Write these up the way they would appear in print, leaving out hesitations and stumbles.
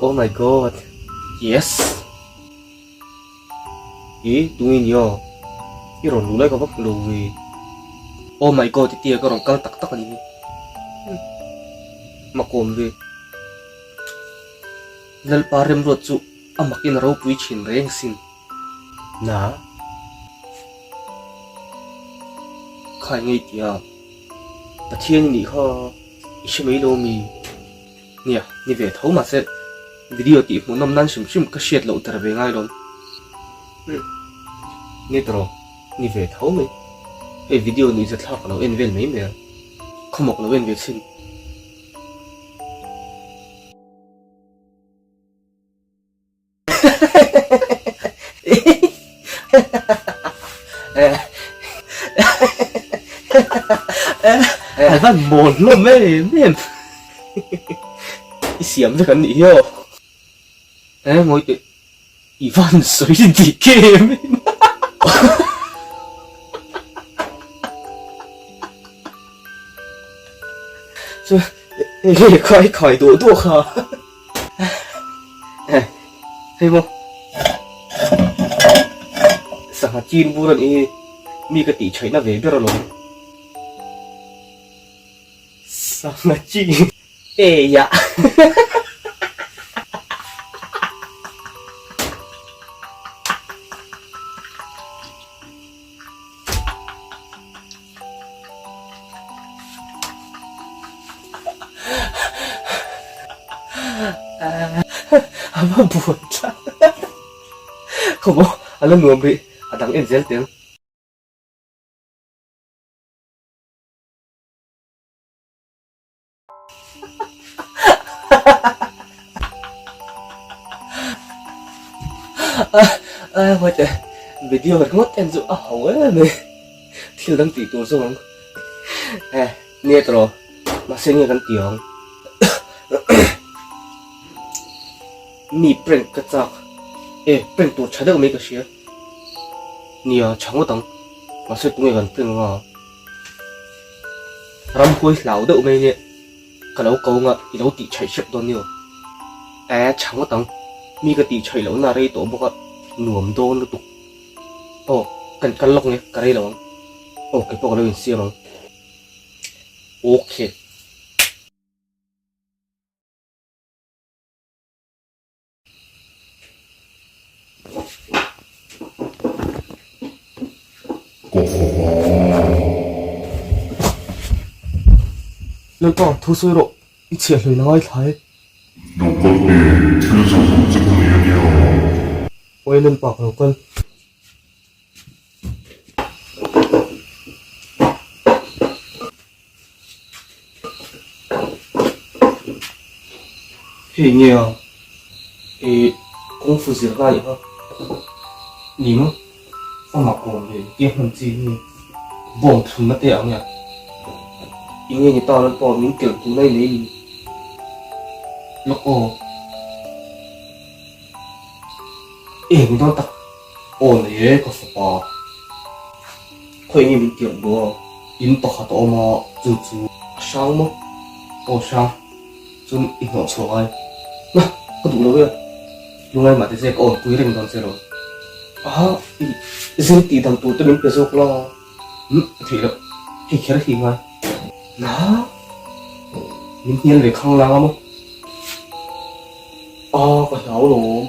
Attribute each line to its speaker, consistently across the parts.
Speaker 1: Oh my god. Yes. I tunge nia? I rawn luh lai ka va hmu lo ve. Oh my god i tia ka rawn kal tak tak a ni hi. Makawm ve. Lalpa remruat chu a makin a ropui thin reng sin. Na. Khai ngei tia. Pathian i nih kha i hre mai lo mi? Nia, ni ve tho mahse video tih hmuhnawm nan hrim hrim ka hriat loh der ve ngai lawm. Umm, ni tawh, ni ve tho mai. Hei video nuih zathlak ka lo en vel mai mai a, khawmawk lo en ve chhin. A van mawl hlawm em em i siam vek an nih hi aw e ngawi teh i van sawi dik em em chu hei kha i khai duah duah kha. Hei maw sangha chin bur a nih hi mi ka tih chhaihna ve ber alawm sangha chin eia A va buai tlat Khaw maw a la nuam rih a dang en zel teng. Video ringawt en chu a ho em mai thil dang tih tur zawk ang e nia tawh mahse nge kan ti ang mi prank ka chak e prank tur tha deuh mai ka hria nia tha ngawt ang mahse tunge kan prank anga. Ramhuai hlau deuh mai nia ka lo ko anga i lo tih chhaih hrep dawn nio. E chha ngawt ang, mi ka tih chhaih lohna a rei tawh bawk a, nuam dawn lutuk. Aw, kan kal lawk nge, ka rei lo ang. Aw, keipawh ka lo insiam ang. Okay. Lalpa, thu sawi rawh, i chhiah hlui na ngaithla e.
Speaker 2: Lo kal e, thil zawh duh che ka nei a nia.
Speaker 1: Awi Lalpa ka lo kal. Hei nge a i kung fu zir lai kha ni maw a mak awm ve tia hman chi hi bawng thlum na te ang nia i nge ni ta lan pawh min kelh tuna i nei ni lawk aw eng dawn tak aw nei e ka fapa. Khawi nge min tirh duh a? In pakhat a awm a, chu chu a hrang maw? Aw hrang, chuan i hnawh chhuak ai. Na, ka duh lo e. Lungai mah te che ka awmpui reng dawn che lo. Aha, i zir tih dan tur te min pe zawk la. Umm, a theih loh. Hei kher hi ngai. Na, min hnial ve khang lang a maw? Ah, ka hlau lawm.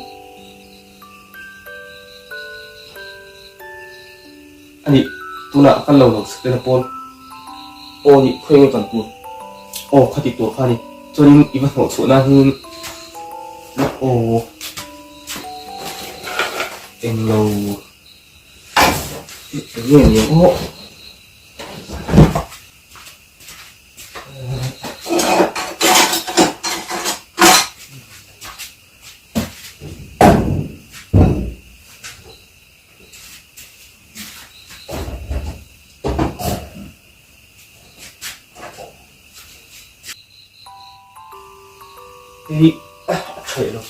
Speaker 1: A nih, tunah kan lo lo Setana pawl aw nih khawi nge kan tur aw kha ti tur kha a ni. Chuanin i va hnawh chhuah nan hian aw englo eng nge ni ang aw. Hei a theih lo.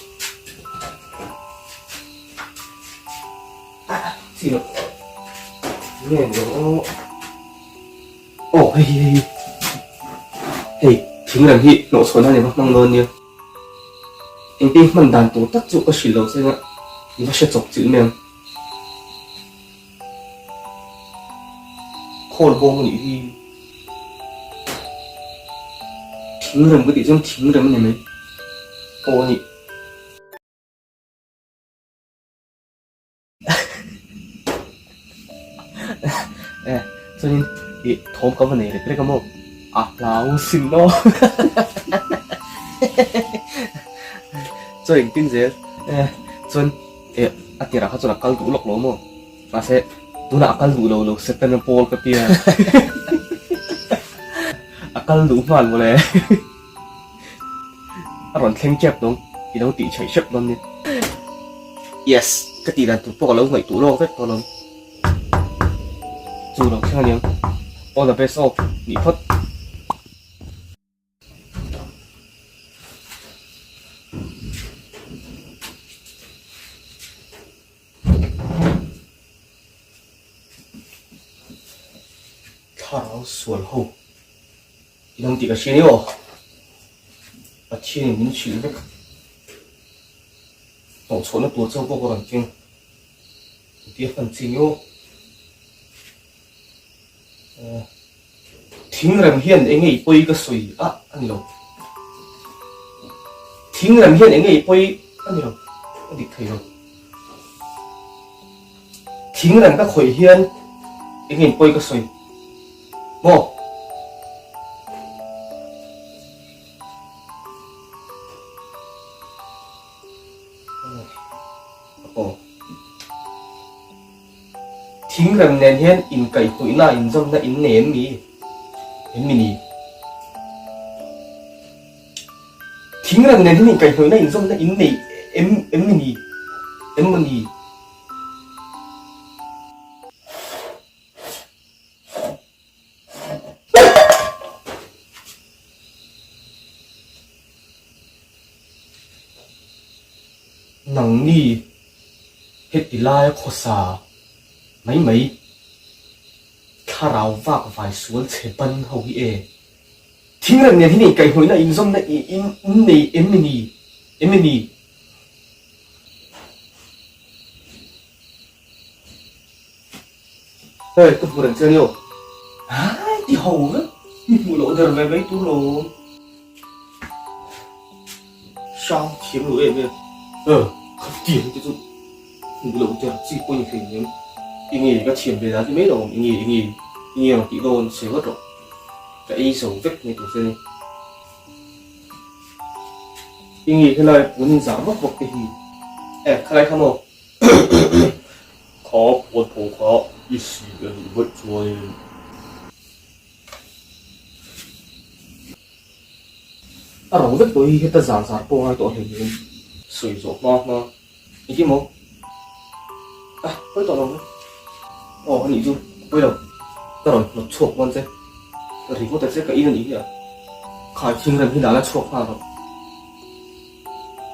Speaker 1: Chi lo. Nge ni ang aw. Aw hei hei hei. Hei. Thingrem hi hnawhchhuah nan i va hmang dawn nia. Engtin hman dan tur tak chu ka hrilh lo cheng a, i va hre chawp chilh mai ang. Khawl bawng a nih hi. Thingrem ka tih chuan thingrem a ni mai. Aw a nih. Eh, chuanin i thawm ka va nei rek rek a maw? A hlau sin aw. Chuan engtin zel? Eh, chuan eh a tirah kha chuan a kal duh lawk lo maw? Mahse, tunah a kal duh lo lo Setana pawl ka tia. A kal duh nghal mawle. A rawn thleng tep dawn, i lo tih chheih hrep dawn nia. Yes, ka tih dan tur pawh ka lo ngaihtuah lawk vek tawh lo. Chu lo thleng aniang. All the best aw, nih phawt. Thlarau sual ho. I lo tih ka hria ni aw. Pathianin min hrilh vek. Hnawhchhuahna tur chauh pawh ka rawn keng. Engtia hman chi ni aw. Thingrem hian enge i pawi ka sawi a a ni lo. Thingrem hian enge i pawi a ni lo. A dik thei lo. Thingrem ka khawih hian enge in pawi ka sawi. Maw? Aw. Thingrem nen hian inkaihhnawihna inzawmna in nei em mi? Em mi ni? Thingrem nen hian inkaihhnawihna inzawmna in nei em em mi ni? Em maw ni? Nangni heti laia khawsa mai mai thlarau vak vai sual chhe ban ho hi e. Thingrem nen hian inkaihhnawihna inzawmna in nei em ni? Em ni? Hei ka hmu reng che ania aw. Hai ti ho vek mi hmuh loh der ve mai tur lo. Hrang thiam lo em em. Eh kha tiang te chu hmuh loh der chi pawh ni hlei nem. Enge ka thiam ve dan ti mai lo awm enge enge enge rawn tih dawn che vat rawh. Ka ei zo vek mai tur che ni. Enge helai puan in zar vak vak te hi. Eh khalai kha maw. Kha puan pawh kha i sik a nih vaih chuanin. A ro vek tawh hi heta zar zar pawh ngai tawh hlei nen sawi zawh hma hma engkim maw? A pawi tawh lo ve. Aw a nih chu a pawi lo ka rawn hnawt chhuak dawn che ringawt a che ka in a nih hi a khai thingrem hi la la chhuak nghal rawh.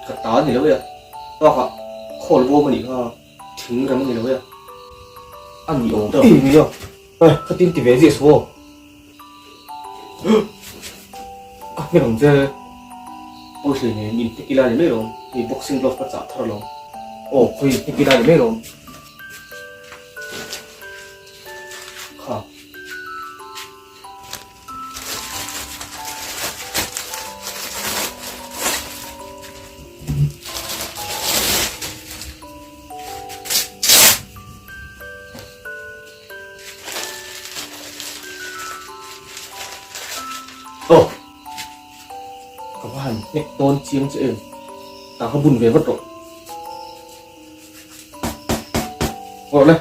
Speaker 1: Ka ta a ni lo e a, bakah khawl bawm a nih kha thing rem a ni lo e a, a ni awm deuh. Ih nia, eh ka tin ti ve ziah suh aw. Ka hmel ang che, pawi hlei nen in hnek ila ni mai lawm, hei boxing glove ka chah thar alawm. Aw khawi hnek ila ni mai lawm. Kha. Aw ka va han hnek dawn chiang che em tah kha bun ve vat rawh rawh le.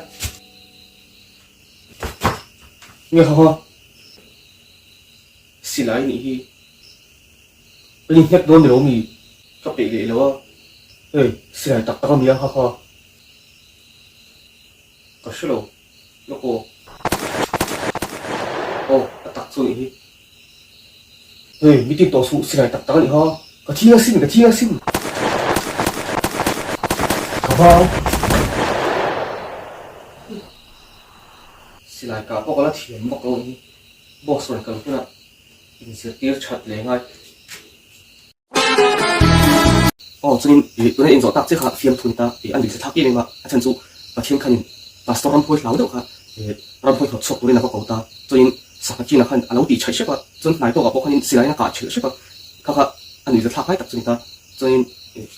Speaker 1: Nge kha khaw silai nih hi ka ni hnek dawn ni lo mi ka peih leh lo a hei silai tak tak a nia kha kha ka hre lo lawk aw aw a tak chu nih hi hei mi tin tawh suh silai tak tak a nih kha ka thi asin ka thi asin ka vang. Silai kah pawh ka la thiam vak lo hi boss rawn kal hunah Inzirtir that leh ngai. Aw chuanin ih tuna inzawh tak che kha fiamthu ni ta ih a nuih thlak em em a, a chhan chu Pathian khanin Pastor Ramhuai hlau deuh kha ih Ramhuai hnawt chhuak turin a va ko ta, chuanin Sangha China khan a lo tih chhaih hrep a, chuan hnai tawkah pawh khanin silaiin a kah chhilh hrep a, kha kha a nuih thlak lai tak chu ni ta, chuanin ih.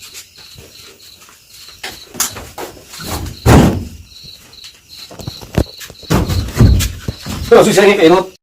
Speaker 1: Ka lo zui zel ang e ka ei dawn.